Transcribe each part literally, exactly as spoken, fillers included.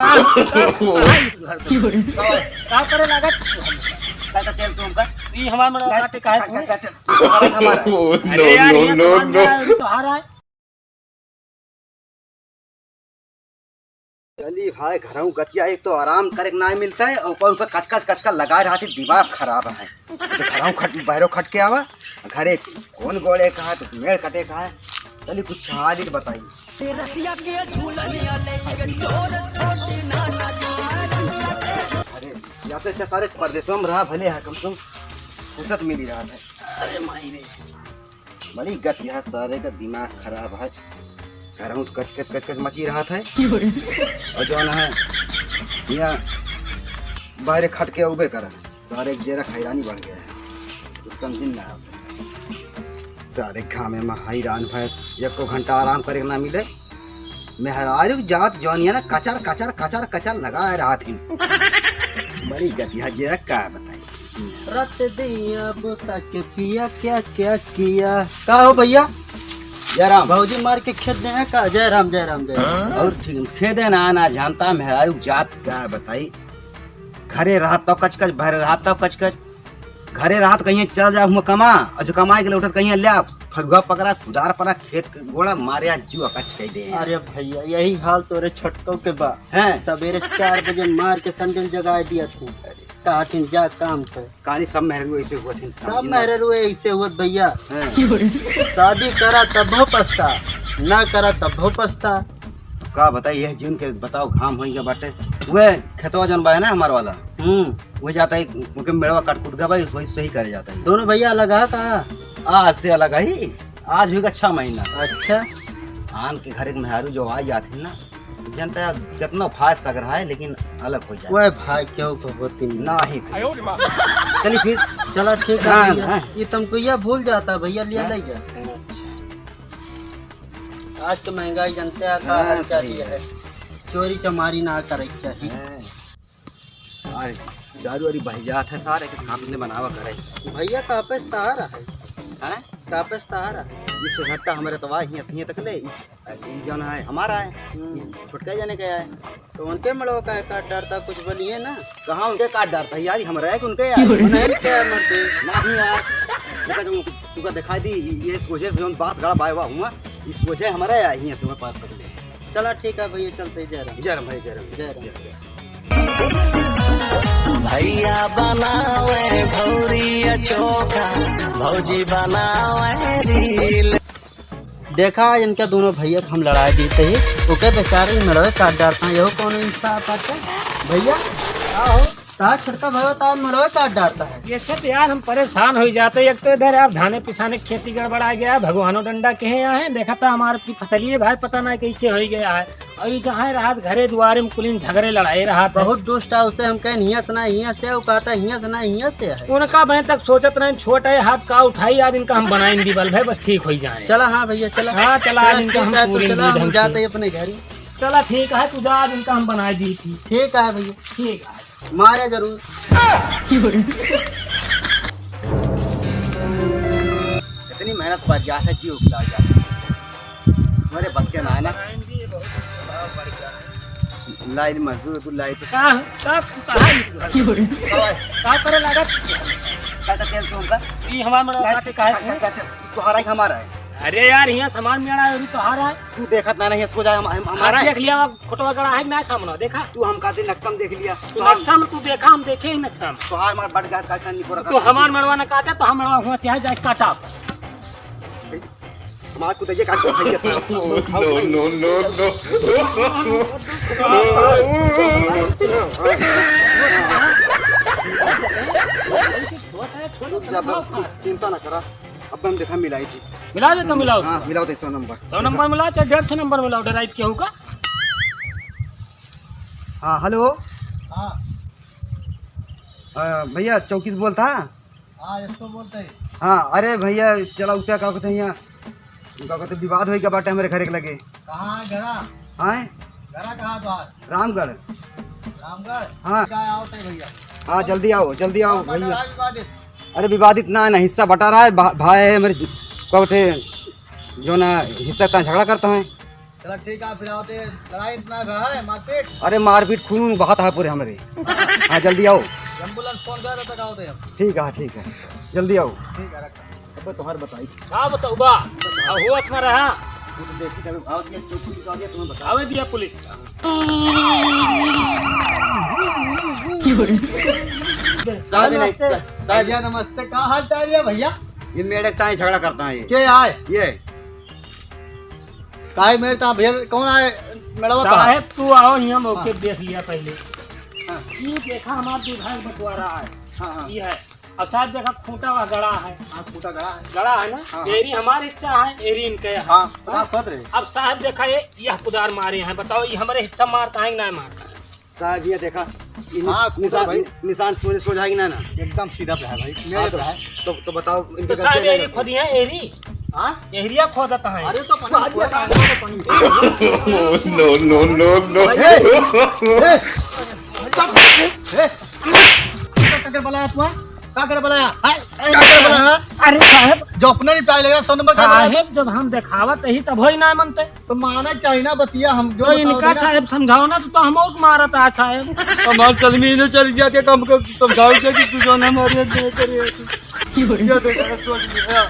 का करे लागत? का का तेल तुमका? ई हमार मड़वा काटे काहे का, का, का, का, हमारा, हमारा। अरे यार, ये सामान मेरा है, तोहारा है। चली भाई, घरऊ गतिया, एक तो आराम करे के नाहीं मिलत है, और ऊपर ऊपर कचकच कचकच लगाए रहत है, दिमाग खराब है। तो घरऊ खट, बहरो खट के आवा, घरे कौन गोड़े का है, तो मेड़ कटे का है। चली कुछ सवाल ही बताई। अरे, या तो अच्छा सारे परदेसवा में रहा भले है, कम से कम फुर्सत मिली रहत है। अरे माई रे। बड़ी गति है, सारे का दिमाग खराब है। घरहूँ से कच कच कच कच मची रहत है। और जौन है, यहाँ बाहरे खट के उबे करा है। सारे एक जेरा हैरानी बढ़ गया है। कुछ समझ में ना आवत है। सारे घामे में हैरान है, एको घंटा आराम करे के ना मिले। मेहरारू जात जौन है ना, कचर, कचर, कचर, कचर लगाए रहत हिन। बड़ी गतिया जेरा का बताई। रत दिया बुता के पिया क्या क्या किया। का हो भैया? जय राम। भौजी मार के खेद दे हैं का? जय राम, जय राम, जय राम। और ठीक, खेदे ना, ना जानता मेहरारू जात का बताई। घरे रहत तो कचकच, बाहरे रहत तो कचकच। घरे रहत कहिए चल जा हुआ कमा, और जो कमाए के लिए उठत कहिए ले आ, फरुआ पकड़ा, कुदार पकड़ा, खेत के गोड़ा मारे, आज जू अकच कह दे। अरे भैया, यही हाल तोरे छोटकौ के बा। हैं? सवेरे चार बजे मार के सैंडल जगाए दिया तू, कहत हिन जा काम कर। कहानी सब मेहरारू ऐसे हुआ थे, सब समझी ना। मेहरारू ऐसे हुआ भैया। हैं? शादी करा तब हो पछता, ना करा तब हो पछता। का बताई, यह जून के बताओ, घाम होई गया बाटे। वह खेतवा जौन बा है ना हमार वाला, हम्म। वो जाता है, उनके मेड़वा काट कूट गया भाई, वही सही करे जाता है। दोनों भैया अलग है का? आज से अलग है, आज हुई का छह महीना। अच्छा। आन के घर एक मेहरारू जो आ जाते हैं ना, जनता है, कितना फायदा सग रहा है, लेकिन अलग हो जाए। वह भाई क्यों को होती नहीं। ना ही फिर। चलिए फिर। चला ठीक है हाँ, भैया। हाँ। ये तुमको यह भूल जाता भैया, लिया हाँ। ले जा। अच्छा। आज तो महंगाई जनते हैं का हाँ, हाल चाल सही ये है। है। चोरी चमारी ना करे के चाहिए। हाँ। सारे दारू वारी बह जात है, सारे के खापने बनावा करे। भैया कापे से तार है। हैं? कापे से तार है। ये सुझट्टा हमारे तवा हियां से हियां तक ले, ई, ई जौन है हमारा है, हम्म। ई छोटका जाने का है। तो उनके मड़वा का काट डारता, कुछ बोलिए ना। कहाँ उनके काट डारता है यार, हमारा है कि उनके यार? नहीं क्या मरते? नहीं यार, देखा जो तुका दिखाई दी, ये सोचे से जौन बांस गड़ा बाय हुआ हुआ, ये सोचे हमारा है, हियां से हमारे पास पकड़े। चला ठीक है भैया, चलते हैं, जय राम। जय राम भाई, जय राम। जय राम। भैया बनावे भौरी चोखा, भौजी बनावे रील। देखा, आज इनका दोनों भैया के हम लड़ाई देते ही, ओके बेचारे ही मड़वे काट डारता है, यहो कौन इंसाफ आता है? भैया, का हो? तार छोटका भैया तार मड़वे काट डारता है। ये सब यार हम परेशान हो जाते हैं। एक तो इधर यार धाने पिसाने की खेती गड़बड़ा गया है, भगवानो डंडा कहे आए हैं, देखा था हमारे की फसलिए भाई पता ना कैसे हो गया है। और ये जहाँ रहत घरे दुआरे में कुलिन झगड़े लड़ाई रहत है। बहुत दुष्ट है, उसे हम कहें हियाँ से ना हियाँ से, वो कहता है हियाँ से ना हियाँ से है। उनका मैं तक सोचत नहीं, छोट है हाथ का उठाई, आज इनका हम बनाएंगे दीवाल भाई, बस ठीक हो जाए। चला हाँ भैया, चला। हाँ, चला, आज चला, इनका ठीक हम है, तो पूरे चला, हम जाते हैं अपने घर ही। चला ठीक है, तू जा, आज इनका हम बनाए दी थी। ठीक है भैया। ठीक है। मारे जरूर। इतनी मेहनत पर जात है, जी उकला जात है। तुम्हारे बस के ना है ना। लाई मजदूर, तू लाई तो। का, का, का, का करे लागत? का, का तेल तुमका? ई हमार मड़वा काटे काहे का, का, का, का, तुम्हारा ही हमारा है। अरे यार, यहाँ सामान मेरा है, अभी तोहारा है। तू देखत ना, नहीं, सो जाए, हम, हम, हमारा है। देख लिया, फोटो वगैरह है कि ना सामने, देखा? तू हम कहते नक्शा में देख लिया। तू तो हम नक्शा में तू देखा, हम देखे ही नक्शा में। तोहार मार बट गया, काटना नहीं पूरा तो करता। हमार मड़वा ना काटा, तो हम मड़वा हुआ से जाए काटा। हमार कुछ ये काट खाई जाता है। No, no, no, no। अब चि-, चिंता ना करा, अब हम देखा मिलाई थी। मिला दे तो मिलाओ। हाँ, मिलाओ दे सौ नंबर। सौ नंबर मिलाओ, चाहे डेढ़ सौ नंबर मिलाओ, डराई केहू का। हाँ, हेलो। हाँ। अ, भैया, चौकी से बोलता? हाँ, इसको बोलते हैं। हाँ, अरे भैया, चला उठा, का कहते हैं यहाँ, का कहते, विवाद होई का बाटे हमरे घरे के लगे। कहाँ है घरा? हाँ? घरा कहाँ द्वार? रामगढ़। रामगढ़? हाँ। क्या आओ तो भैया। हाँ, जल्दी आओ, जल्दी आओ कौन भैया। लड़ाई विवादित? अरे विवादित ना, ना, हिस्सा बटा रहा है, भा-, भाई है मेरे, का कहते, जो ना हिस्सा का झगड़ा करता है। चला ठीक है, फिर आवत है, लड़ाई इतना है, मारपीट? अरे मारपीट, खून बहत है पूरे हमरे। हाँ, जल्दी आओ। एम्बुलेंस फोन कर, तब तक आवत है हम। ठीक है, ठीक है, जल्दी आओ। ठीक है, रख। अबे तोहार बताई। का बताऊ बा? अब हुआ तुम्हारा, हाँ? वो तो देखी, तब आवत है, तो पुलिस आ गया, तुम्हें बता। आवे दिया पुलिस। साहब, नमस्ते। साहब। भैया नमस्ते, का हाल चाल है भैया? ये मेरे ताई झगड़ा करता है ये। के आए? ये। काहे मेरे ता भैया, कौन आए? मेड़वा कहाँ? साहेब, तू आओ, हियाँ मौके हाँ। देख लिया पहले। हाँ। ये देखा, हमार विभाग बंटवारा है। हाँ, हाँ। ये है। और साहब देखा, खूंटा वह गड़ा है। हाँ, खूंटा गड़ा है। गड़ा है ना? हाँ, हाँ। एरी हमार हिस्सा है, एरी इनके है। हाँ, हाँ? ना फट रहे। अब साहब देखा, ये, यह कुदार मारे हैं, बताओ, ये हमारे हिस्सा मारता है कि ना मारता है? साहब, ये देखा, इन हाँ, निशान, भाई। निशान सोझे, सोझा है कि ना, ना? एकदम सीधा रहा भाई, मेरे हाँ, तो, रहा है। तो, तो बताओ, इनके तो साहब, गलती है एरी क्या? खोदी है, एरी? हाँ? एरिया खोदत है। अरे, तो पानी खोदत है, तो पानी। No, no, no, no। ए, ए, ए, का कर बलाया तू, हाँ? का कर बलाया? हाँ? का कर बलाया? अरे साहब। जो अपने ही प्याज लगा, सौ नंबर का बलाया। साहब, जब हम देखावत ही, तब होई ना मनते। तो माना चाहिए ना बतिया, हम जो तो बताओ इनका ना। साहेब समझाओ ना, तो, तो हम और मारत आ साहेब। हमार सलमी इन्हें चल गया, क्या काम कर समझाओ क्या कि तू जो ना मारे, जो करे। क्या तो यार सोच लिया।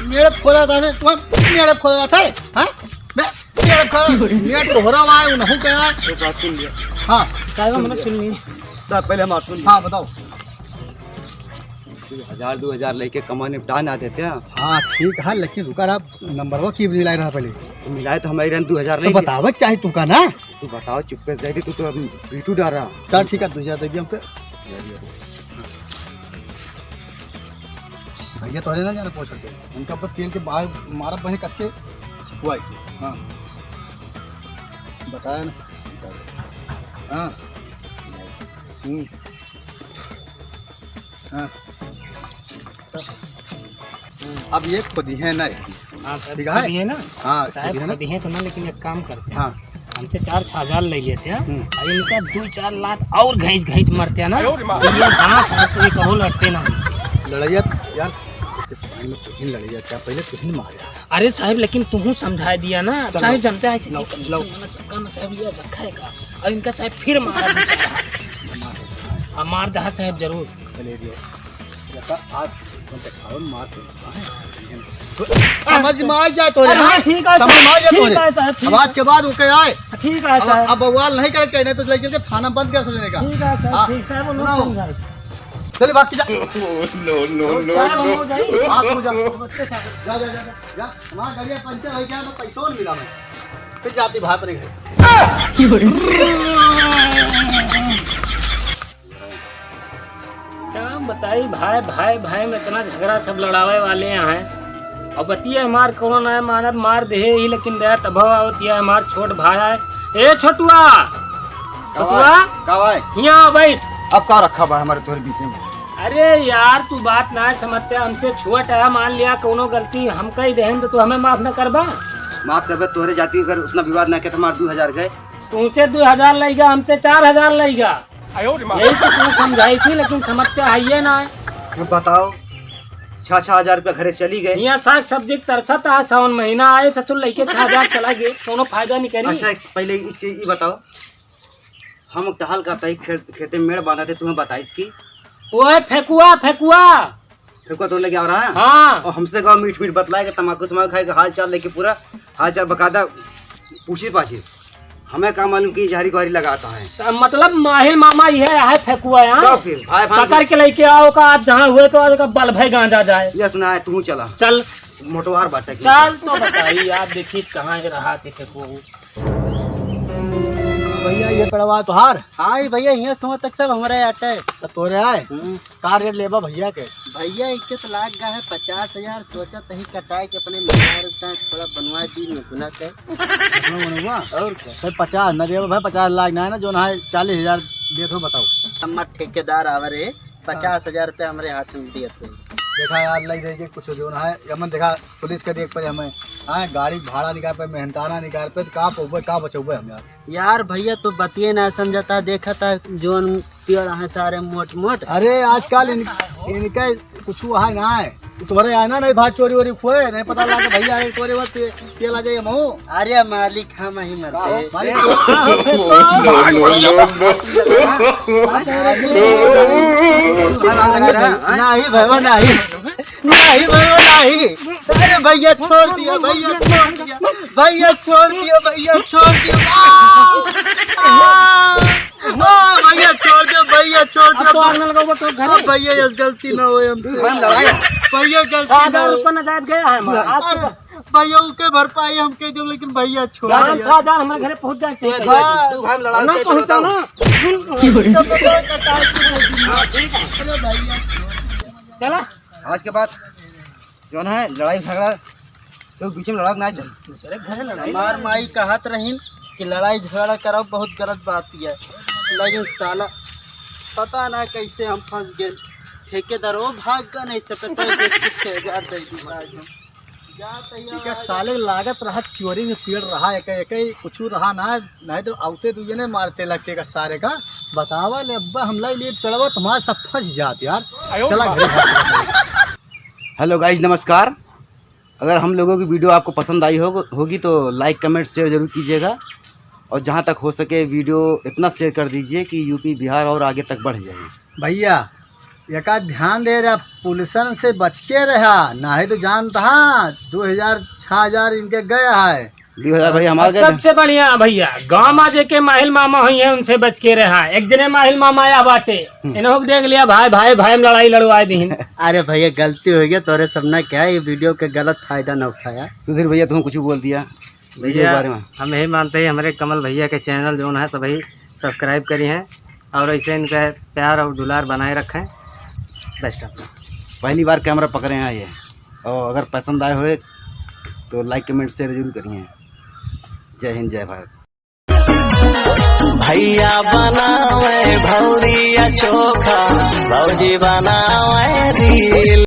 मेरे खोला था ना, तू मेरे खोला था, हाँ? मैं मेरे खोला, मैं तोहरा वाय उन्हों का यार। ये बात सुन लिया। हाँ। साहेब, हमने सुन ली। तो पहले हमार सुन लिया। हाँ, बताओ। तू हजार दो हजार लेके कमा निपटा ना देते हैं। हाँ, ठीक है, लेकिन रुका रहा, नंबरवा की मिलाए रहा पहले। तो मिलाए तो हमारे रन दो हजार तो नहीं बतावे के चाही तू का ना। तू बताओ, चुप्पे से दे दी, तू तो अब पीटू डारा। चल ठीक है, दो हजार दे दिया हमके। भैया तोहरे ना जाना पहुँच सकते, उनका बस तेल के बाहर मारा बहे कस के छिपवाई के। हाँ, बताया ना। हाँ। हम्म। हाँ। अब ये खुद ही है ना। हाँ, साहब, ठीक है? खुद ही है ना? हाँ, साहब, खुद ही है ना? खुद ही है तो ना, लेकिन एक काम करते हैं। हाँ। हमसे चार छह हजार ले लेते हैं, हम्म। और इनका दो चार लात और घैंच घैंच मरते हैं ना, आयो रे माँ। तो ये पाँच हाथ तो ये कहो लड़ते ना हमसे। लड़ाई यार, यार, तुहिन लड़ाई यार, क्या पहले तुहिन मारे? अरे साहब, लेकिन तुहूँ समझाए दिया ना, लो, साहब लो। जानते हैं ऐसे लो, कितने लो। सामान सबका ना साहब ये रखा है का? और इनका साहब फिर मारा दो चार हाथ। अब मार दहा साहब जरूर। चले दियो। जैसा आज तुम दिखाओ, मार दो। समझ में आ जाए तो अरे हाँ, हाँ? ठीक है, समझ में आ जाए तो ठीक है, साहब, ठीक अब आज है। के बाद वो कहे आए। ठीक है, अब, साहब। अब बवाल नहीं करे चाहिए, नहीं तो ले चल के थाना बंद कर सोचने का। ठीक है, साहब, हाँ, ठीक, साहब, वो लोग सुनाओ। समझाए। चले भाग के जा। No, no, no, साहब, no। हो जाए। हाँ, तू जा। बच्चे साहब। जा, जा, जा, जा। जा। हमारा गाड़िया पंचर हो गया, तो पैसों नहीं मिला मैं। फिर जाती भाई अपने घर। का बताई भाई, भाई, भाई में इतना झगड़ा, सब लड़ावे वाले हैं। और बतिया हमार कोनो ना मानत, मार देहे ही, लेकिन दया तब आवत है, हमार छोट भाई है। ए छोटुआ, का छोटुआ, भाई? का भाई? हियाँ बैठ। अब का रखा बा हमारे तोहरे बीच में? अरे यार, तू बात ना समझते, हमसे छोट है, मान लिया कोनो गलती हम कही देहन तो तू हमें माफ न करबा? माफ करबे, तोहरे जाति अगर उतना विवाद ना के तो हमार दो हजार गए। तुमसे दो हजार लेगा, हमसे चार हजार लेगा। आयो रे माँ। यही तो तुम समझाई थी, लेकिन समझते है ये ना है। अब बताओ, छह छह हजार रुपया घरे चली गए। यहाँ साग सब्जी के तरसत है, सावन महीना आए, ससुर लेके छह हजार चला गए, कोनो फायदा नहीं करी। अच्छा, एक पहले ई चीज ई बताओ, हम टहल करता ही खेत, खेते में मेड़ बांधा थे, तुम्हें बताइस की? ओए फेकुआ, फेकुआ। फेकुआ तोड़ लेके आ रहा है? हाँ। और हमसे कहो मीठ मीठ बतलाए के तमाकू समाकू खाए के हाल चाल लेके पूरा हाल चाल बकायदा पूछी पाछी। हमें का मालूम कि झारी गुहारी लगाता है। त मतलब माहिल मामा यह है फेकुआ यहाँ। तो फिर भाई भाई पकड़ के लेके आओ का, आज जहाँ हुए तो आज का बल भाई गांजा जाए। यस ना है, तू चला। चल। मोटवार बाटे की। चल तो बताई, आप देखी कहाँ के रहा थे फेकुआ। भैया, ये पेड़वा तोहार? हाँ, ये भैया, हियाँ से हुआँ तक सब हमरे आटे। तो तोरे आए? हम्म। का रेट लेबा भैया के? भैया, एक के तो लाग गा है पचास हजार, सोचा तही कटाए के अपने मेहरारू का थोड़ा बनवा दी नथुना के। नथुना बनवा? और क्या? भाई, पचास ना देबा भाई, पचास लाग ना है ना, जो ना है चालीस हजार देत हो, बताओ। हमार ठेकेदार आवा रे, पचास हजार रुपया हमरे हाथ में दिया थे। देखा यार, लग जाएगी कुछ जो ना है, यमन देखा, पुलिस के देख पर हमें, हाँ, गाड़ी भाड़ा निकाल पे, मेहनताना निकाल पे, तो का पौबे, का बचौबे हम यार? यार भैया, तू बतिये ना समझता, देखा था जोन पेड़ है सारे मोट मोट। अरे आजकल इन, इनका कुछ वहाँ ना है, तुम्हारे आना नहीं, भात चोरी वोरी खोए, नहीं पता लगा भैया आए तोरे वक्त पे, पे ला जाए मऊ। अरे मालिक, हम ही मरते। मालिक, नहीं भैया, नहीं। नहीं भैया, नहीं। अरे भैया, छोड़ दिया, भैया, छोड़ दिया। भैया, छोड़ दिया, भैया, छोड़ दिया। आ! आ! आ! भैया, छोड़ दिया, भैया, छोड़ दिया। अब तो आग ना लगाओ, तो घर अब भैया, ये गलती ना होए हमसे। हम लड़ाई। भैया, गलती छह ना हजार होए। रुपया नजायज गया है हमारा। आज अरे, तो भैया, ओके भरपाई हम कह देब, लेकिन भैया, छोड़ पाँच दिया। छह हजार हमारे घरे पहुँच जाए चाहिए। हाँ। तू हम लड़ाई ना के पहुँचा बताओ। ना। तब बताओ, कटाई से नहीं दी। हाँ, ठीक है। अरे भैया, छोड़ दिया। चला। आज के बाद जौन है लड़ाई झगड़ा, तो बीच में लड़ाई ना चल। दूसरे घर लड़ाई। हमार माई कहत रहीन कि लड़ाई झगड़ा करब बहुत गलत बात है, लेकिन साला पता ना कैसे हम फंस गए। ठेकेदार वो भाग गए, नहीं सकता है, छह हजार दे दी आज हम। जा तैयार ठीक है, आ साले लागत रहा चोरी में पेड़ रहा, एक, एक ही कुछ रहा ना, नहीं तो आउते दुइये ने मारते लगते का सारे का। बतावा ले अब्बा, हमला लिए पेड़वा तुम्हारा सब फंस जात यार। चला घरे भाग। हेलो गाइस, नमस्कार। अगर हम लोगों की वीडियो आपको पसंद आई हो, होगी तो लाइक, कमेंट, शेयर जरूर कीजिएगा। और जहाँ तक हो सके वीडियो इतना शेयर कर दीजिए कि यूपी, बिहार और आगे तक बढ़ जाए। भैया, एका ध्यान दे रहा, पुलिसन से बच के रहा, नहीं तो जानता हाँ, दो हजार, छह हजार इनके गया है। दो हजार भाई हमारे और गए थे। सबसे बढ़िया भैया, गाँव मा जेके माहिल मामा हुई है, उनसे बच के रहा। एक जने माहिल मामा आया बाटे, हम्म। इन्हों को देख लिया, भाई, भाई, भाई में लड़ाई लड़वाए दीन। अरे भैया, गलती हो गया, तोरे सब ना क्या, ये वीडियो के गलत फायदा ना उठाया। सुधीर भैया, तुम कुछ बोल दिया वीडियो के भैया, बारे में। हम यही मानते हैं, हमारे कमल भैया के चैनल जौन है, सभी सब्सक्राइब करी हैं और ऐसे इनका प्यार और दुलार बनाए रखें। बेस्ट ऑफ लक। पहली बार कैमरा पकड़े हैं ये, और अगर पसंद आए हुए तो लाइक, कमेंट, शेयर जरूर करिए। जय हिंद, जय भारत। भैया बनावे भौरिया चोखा, भौजी बनावे रील।